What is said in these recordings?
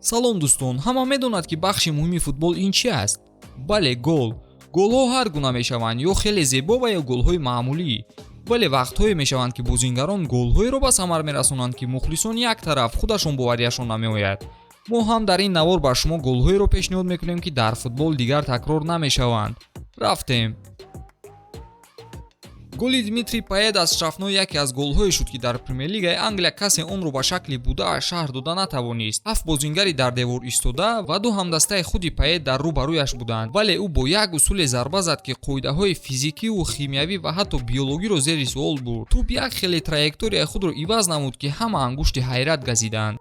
Салом, дӯстон! Ҳама медонад, ки бахши муҳими футбол ин чи аст? Бале, гол. Голҳо ҳар гуна мешаванд: ё хеле зебо ва ё голҳои маъмулӣ. Вале вақтҳое мешаванд, ки бозингарон голҳоеро ба самар мерасонанд, ки мухлисон як тараф, худашон боварияшон намеояд. Мо ҳам дар ин навор ба шумо голҳоеро пешниҳод мекунем, ки дар футбол дигар такрор намешаванд. Рафтем. Голи Дмитрий Пает аз штрафной яке аз голҳое шуд, ки дар Премер-лигаи Англия касе онро ба шакли будааш шарҳ дода натавонист. Ҳафт бозингари дар девор истода ва ду ҳамдастаи худи Пает дар рӯ ба рӯяш буданд, вале ӯ бо як усуле зарба зад, ки қоидаҳои физикиву химиявӣ ва ҳатто биологиро зери суол бурд. Тӯб як хеле траекторияи худро иваз намуд, ки ҳама ангушти ҳайрат газиданд.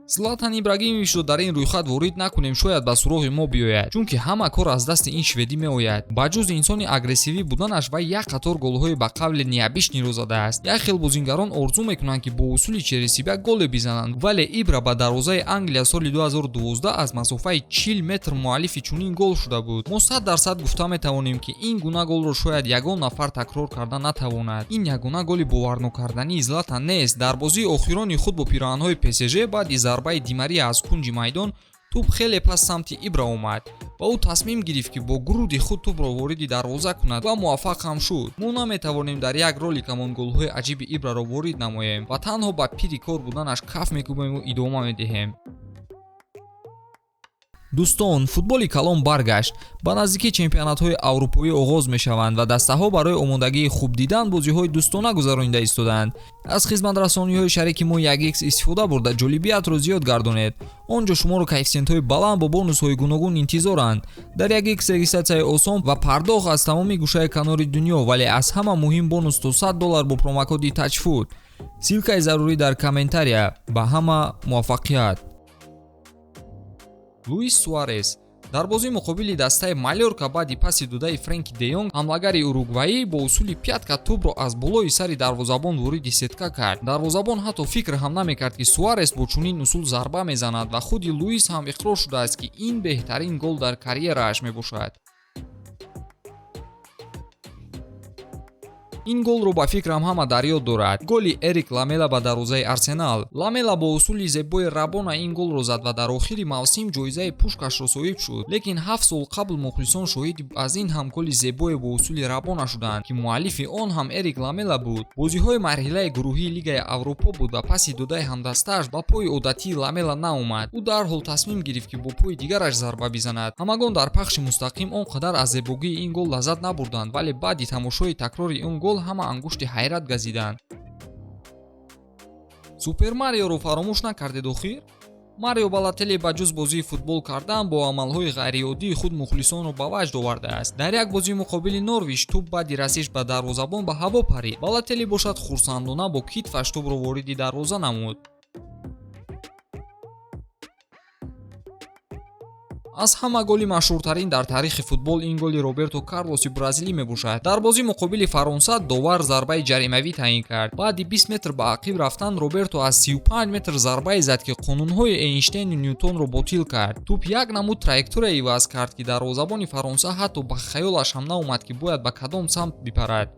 Златан Ибрагимовичро дар ин рӯйхат ворид накунем, шояд ба суроғи мо биёяд, чунки ҳама кор аз дасти ин шведӣ меояд. Ба ҷуз инсони агрессивӣ буданаш, вай як қатор голҳои ба қавли необычный ро задааст. Як хел бозингарон орзу мекунанд, ки бо усули через себя голе бизананд, вале Ибра ба дарвозаи Англия соли 2012 аз масофаи 40 метр муаллифи чунин гол шуда буд. Мо 100% гуфта метавонем, ки ин гуна голро шояд ягон нафар такрор карда натавонад. Ин ягона голи боварнокардании Златан нест. Дар бозии охирони худ бо пироҳанҳои ПСЖ баъди зарбаи Ди Мария аз кунҷи майдон тӯб хеле пас самти Ибра омад ва ӯ тасмим гирифт, ки бо груди худ тӯбро вориди дарвоза кунад ва муваффақ ҳам шуд. Мо наметавонем дар як роликамон голҳои аҷиби Ибраро ворид намоем ва танҳо ба пири кор буданаш каф мекӯбему идома медиҳем. Дӯстон, футболи калон баргашт. Ба наздикӣ чемпионатҳои аврупоӣ оғоз мешаванд ва дастаҳо барои омодагии хуб дидан бозиҳои дӯстона гузаронида истодаанд. Аз хизматрасониҳои шарики мо 1x истифода бурда, ҷолибиятро зиёд гардонед. Он ҷо шуморо коэффисиентҳои баланд бо бонусҳои гуногун интизоранд. Дар 1x регистратсияи осон ва пардохт аз тамоми гӯшаи канори дунё, вале аз ҳама муҳим бонус то 100 доллар бо промокоди TAJFOOT. Ссылка и зарурӣ дар комментария. Ба ҳама муваффақият! Луис Суарес дар бозии муқобили дастаи Малёрка баъди паси додаи Френки де Йонг, ҳамлагари уругваӣ бо усули пятка тӯбро аз болои сари дарвозабон вориди сетка кард. Дарвозабон ҳатто фикр ҳам намекард, ки Суарес бо чунин усул зарба мезанад, ва худи Луис ҳам иқрор шудааст, ки ин беҳтарин гол дар карьерааш мебошад. Ин голро, ба фикрам, ҳама дар ёд дорад: голи Эрик Ламела ба дарвозаи Арсенал. Ламела бо усули зебои рабона ин голро зад ва дар охири мавсим ҷоизаи Пушкашро соҳиб шуд. Лекин 7 сол қабл мухлисон шоҳиди аз ин ҳам голи зебое бо усули рабона шуданд, ки муаллифи он ҳам Эрик Ламела буд. Бозиҳои марҳилаи гурӯҳии Лигаи Аврупо буд ва паси додаи ҳамдастааш ба пои одатии Ламела наомад. Ӯ дарҳол тасмим гирифт, ки бо пои дигараш зарба бизанад. Ҳамагон дар пахши мустақим он қадар аз зебогии ин гол лаззат набурданд, вале баъди тамошои такрори он гол ҳама ангушти ҳайрат газиданд. Супер Мариоро фаромӯш накардед охир? Марио Балотелли ба ҷуз бозии футбол кардан, бо амалҳои ғайриоддии худ мухлисонро ба ваҷд овардааст. Дар як бозии муқобили Норвич тӯб баъди расиш ба дарвозабон ба ҳаво парид. Балотелли бошад, хурсандона бо китфаш тӯбро вориди дарвоза намуд. Аз ҳама голи машҳуртарин дар таърихи футбол ин голи Роберто Карлоси бразилӣ мебошад. Дар бозӣ муқобили Фаронса довар зарбаи ҷаримавӣ таъин кард. Баъди 20 метр ба ақиб рафтан, Роберто аз 35 метр зарбае зад, ки қонунҳои Эйнштейну Нютонро ботил кард. Тӯб як намуд траектория иваз кард, ки дарвозабони Фаронса ҳатто ба хаёлаш ҳам наомад, ки бояд ба кадом самт бипарад.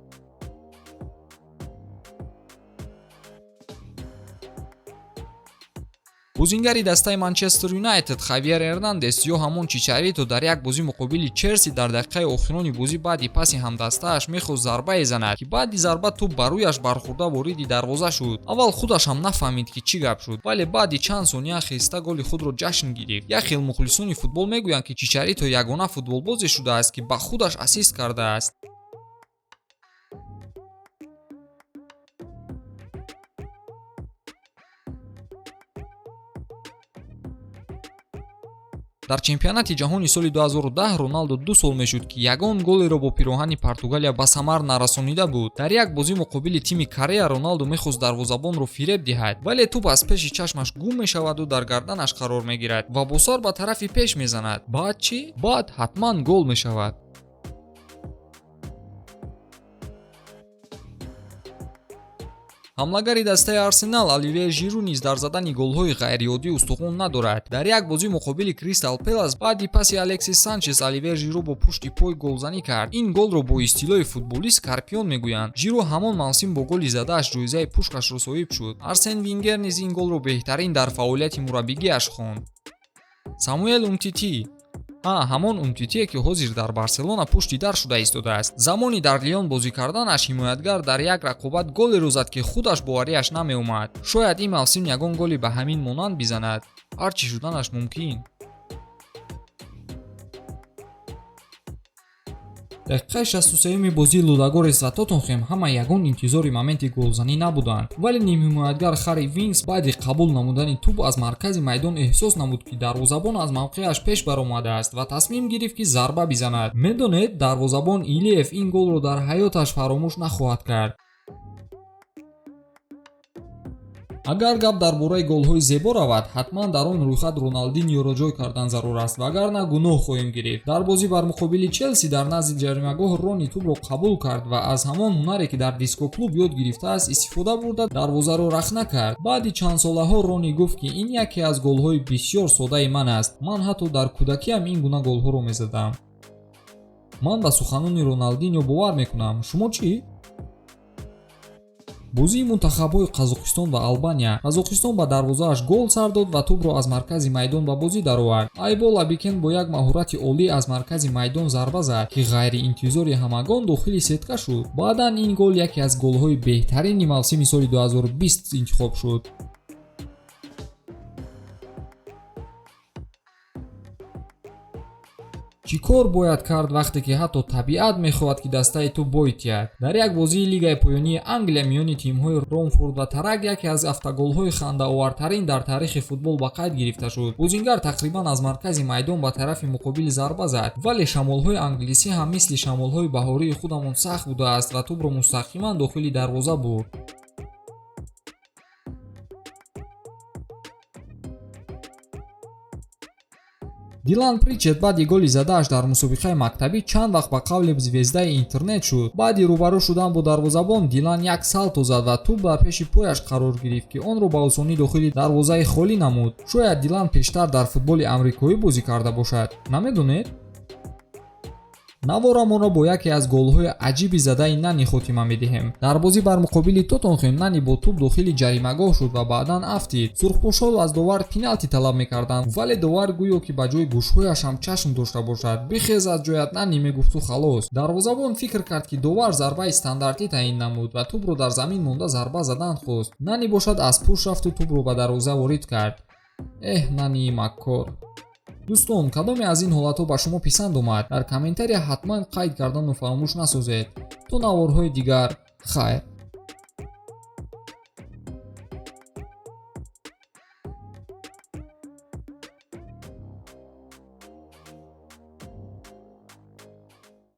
Бозингари дастаи Манчестер Юнайтед Хавьер Эрнандес ё ҳамон Чичарито дар як бозӣ муқобили Челси дар дақиқаи охирони бозӣ баъди паси ҳамдастааш мехост зарбае занад, ки баъди зарба тӯб ба рӯяш бархӯрда вориди дарвоза шуд. Аввал худаш ҳам нафаҳмид, ки чӣ гап шуд, вале баъди чанд сония хеста голи худро ҷашн гирифт. Як хел мухлисони футбол мегӯянд, ки Чичарито ягона футболбозе шудааст, ки ба худаш ассист кардааст. Дар чемпионати ҷаҳони соли 2010 Роналдо 2 сол мешуд, ки ягон голеро бо пироҳани Португалия ба самар нарасонида буд. Дар як бозӣ муқобили тими Корея Роналдо мехост дарвозабонро фиреб диҳад, вале тӯб аз пеши чашмаш гум мешаваду дар гарданаш қарор мегирад ва бо сар ба тарафи пеш мезанад. Баъд чӣ? Баъд ҳатман гол мешавад. Ҳамлагари дастаи Арсенал Оливье Жиру низ дар задани голҳои ғайриоддӣ устухон надорад. Дар як бозӣ муқобили Кристал Пелас баъди паси Алексис Санчес Оливье Жиру бо пушти пой голзанӣ кард. Ин голро бо истилоҳи футболист скорпион мегӯянд. Жиру ҳамон мавсим бо голи задааш ҷоизаи Пушкашро соҳиб шуд. Арсен Венгер низ ин голро беҳтарин дар фаъолияти мураббигиаш хонд. Самуэл Умтити. Ҳа, ҳамон Умтитие, ки ҳозир дар Барселона пушти дар шуда истодааст. Замони дар Лион бозӣ карданаш ҳимоятгар дар як рақобат голеро зад, ки худаш боварияш намеомад. Шояд ин мавсим ягон голи ба ҳамин монанд бизанад. Ҳар чӣ шуданаш мумкин. Дақиқаи 63-юми бозии Лудогорец ва Тоттенхем ҳама ягон интизори моменти голзанӣ набуданд, вале нимҳимоятгар Харри Винкс баъди қабул намудани тӯб аз маркази майдон эҳсос намуд, ки дарвозабон аз мавқеаш пеш баромадааст ва тасмим гирифт, ки зарба бизанад. Медонед, дарвозабон Илиев ин голро дар ҳаёташ фаромӯш нахоҳад кард. Агар гап дар бораи голҳои зебо равад, ҳатман дар он рӯйхат Роналдиньоро ҷой кардан зарур аст, вагарна гуноҳ хоҳем гирифт. Дар бозӣ бар муқобили Челси дар назди ҷаримагоҳ Рони тӯбро қабул кард ва аз ҳамон ҳунаре, ки дар дискоклуб ёд гирифтааст, истифода бурда, дарвозаро рахна кард. Баъди чанд солаҳо Рони гуфт, ки ин яке аз голҳои бисёр содаи ман аст. Ман ҳатто дар кӯдакиам ин гуна голҳоро мезадам. Ман ба суханони Роналдиньо бовар мекунам. Шумо чӣ? Бозии мунтахабҳои Қазоқистон ва Албания. Қазоқистон ба дарвозааш гол сар дод ва тӯбро аз маркази майдон ба бозӣ даровард. Айбол Абикен бо як маҳорати олӣ аз маркази майдон зарба зад, ки ғайриинтизори ҳамагон дохили сетка шуд. Баъдан ин гол яке аз голҳои беҳтарини мавсими соли 2020 интихоб шуд. Чӣ кор бояд кард, вақте ки ҳатто табиат мехоҳад, ки дастаи ту бой тиҳад? Дар як бозии лигаи поёнии Англия миёни тимҳои Ромфорд ва Тарак яке аз автоголҳои хандаовартарин дар таърихи футбол ба қайд гирифта шуд. Бозингар тақрибан аз маркази майдон ба тарафи муқобил зарба зад, вале шамолҳои англисӣ ҳам мисли шамолҳои баҳории худамон сахт будааст ва тӯбро мустақиман дохили дарвоза бурд. Дилан Причет баъди голи задааш дар мусобиқаи мактабӣ чанд вақт ба қавли звездаи интернет шуд. Баъди рӯбарӯ шудан бо дарвозабон Дилан як салто зад ва тӯб дар пеши пояш қарор гирифт, ки онро ба осонӣ дохили дарвозаи холӣ намуд. Шояд Дилан пештар дар футболи амрикоӣ бозӣ карда бошад. Намедонед? Наворамонро бо яке аз голҳои аҷиби задаи Нани хотима медиҳем. Дар бозӣ бар муқобили Тоттенхем Нани бо тӯб дохили ҷаримагоҳ шуд ва баъдан афтид. Сурхпӯшҳо аз довар пеналти талаб мекарданд, вале довар гӯё ки ба ҷои гӯшҳояш ҳам чашм дошта бошад. Бихез аз ҷоят, Нани, мегуфту халос. Дарвозабон фикр кард, ки довар зарбаи стандартӣ таъин намуд ва тӯбро дар замин монда зарба задан хост. Нани бошад, аз пушт рафту тӯбро ба дарвоза ворид кард. Эҳ, Нани маккор. Дӯстон, кадоме аз ин ҳолатҳо ба шумо писанд омад? Дар комментария ҳатман қайд кардану фаромӯш насозед. То наворҳои дигар, хайр.